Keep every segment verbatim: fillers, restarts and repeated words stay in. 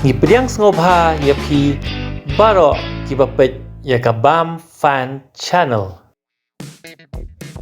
Ngi pdiang sngewbha ïa phi baroh kiba peit ïa ka Bam Fan Channel.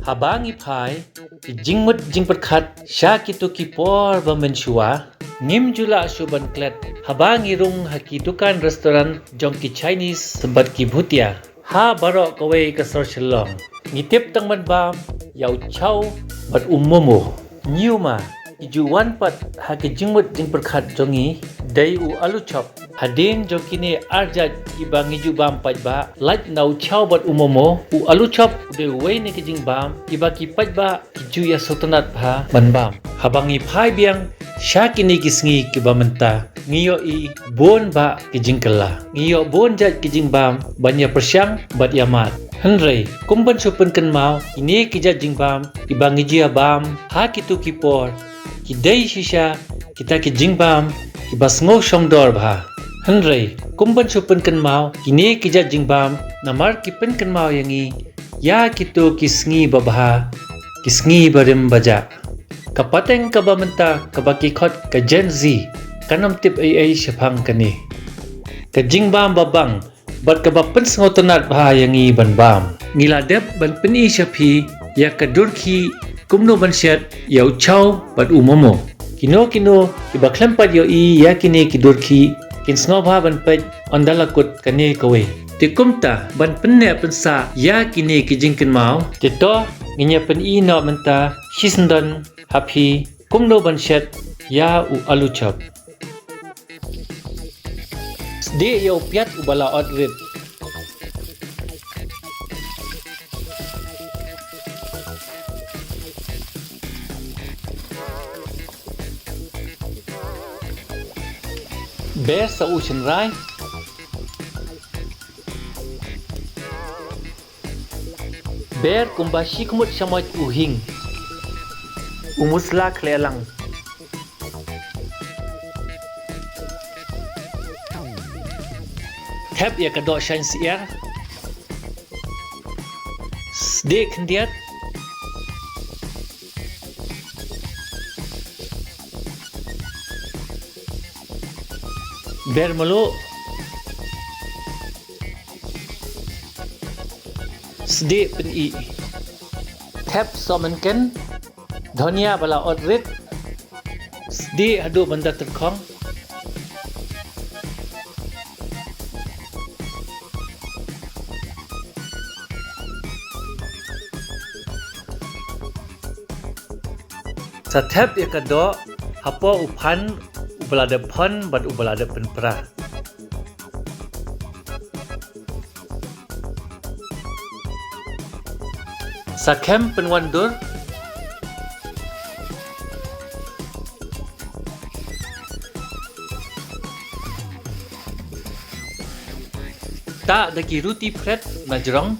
Haba ngi phai ki jingmut jingpyrkhat sha kito ki por ba mynshuwa, ngim ju lah shuh ban klet haba ngi rung ha ki dukan restaurant jong ki Chinese bad ki bhutia. Ha baroh kawei ka sor Shillong, ngi tip tang ban bam ïa u chow bad u momo. Ñiuma, i ju wan pat ha ki jingmut jingpyrkhat jong ngi dei u alu chop. Hadien jong kine ar jait kiba ngi ju bam paidbah, lait na u chow bad u momo, u alu chop u dei uwei na ki jingbam kiba ki paidbah ki ju ïasngewtynnat bha ban bam. Haba ngi phai biang sha kine ki sngi kiba mynta, ngi ïohi bun bah ki jingkylla. Ngi ïoh bun jait ki jingbam ban ïa pyrshang bad ïa mad. Hynrei kum ban shu pynkynmaw, kine ki jait jingbam kiba ngi ju ïa bam ha kito ki por, ki dei shisha kita ki jingbam kiba sngew shongdor bha. Hynrei kum ban shu pynkynmaw, kine ki jait jingbam namar ki pynkynmaw ïa ngi ïa kito ki sngi babha, ki sngi barim bajah. Ka pateng kaba mynta kaba ki khot ka Gen Z kan ym tip ei ei shaphang kane. Ka jingbam babang bad kaba pynsngewtynnat bha ïa ngi ban bam. Ngi la dep ban pyni sha phi ïa ka dur khih, kumno ban shet ïa u chow bad u momo. Kino kino kiba khlem pat ïohi ïa kine ki dur khih kin sngewbha ban peit ynda la kut kane kawei. Te kumta ban pynneh pynsah ïa kine ki jingkynmaw, te to ngin ïa pyni noh mynta shisyndon ha phi kumno ban shet ïa u alu chop. Sdieh ïa u piat uba la ot rit. Ber sa u shynrai. Ber kumba shi khmut shamoit u hing. U musla khleh lang. Thep ïa ka doh shaiñ syiar. Sdieh khyndiat. Ber mluh. Sdieh pyni. Thep sohmynken. Dhania ba la ot rit. Sdieh haduh ban da tyrkhong. Sa thep ïa ka doh hapoh u phan uba la dep phon bad uba la dep pynpra. Sa khem pynwandur. Tah da ki ruti phret na jrong.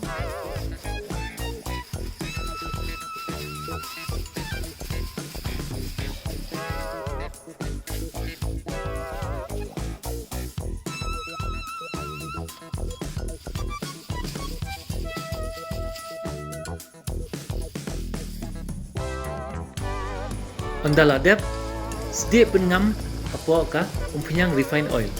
Ynda la dep, sdieh pynngam hapoh ka umphniang refined oil.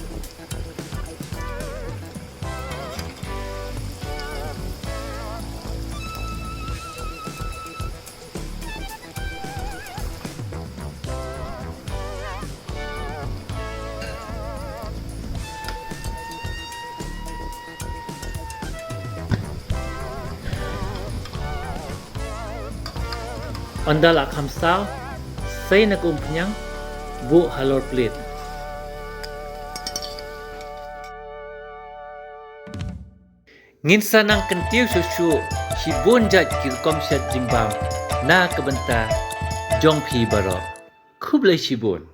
Ynda la kham saw, sei na ka umphniang, buh halor plate. Ngin sa nang kyntiew shuh shuh shibun jait ki rukom shet jingbam na ka bynta jong phi baroh. Khublei shibun.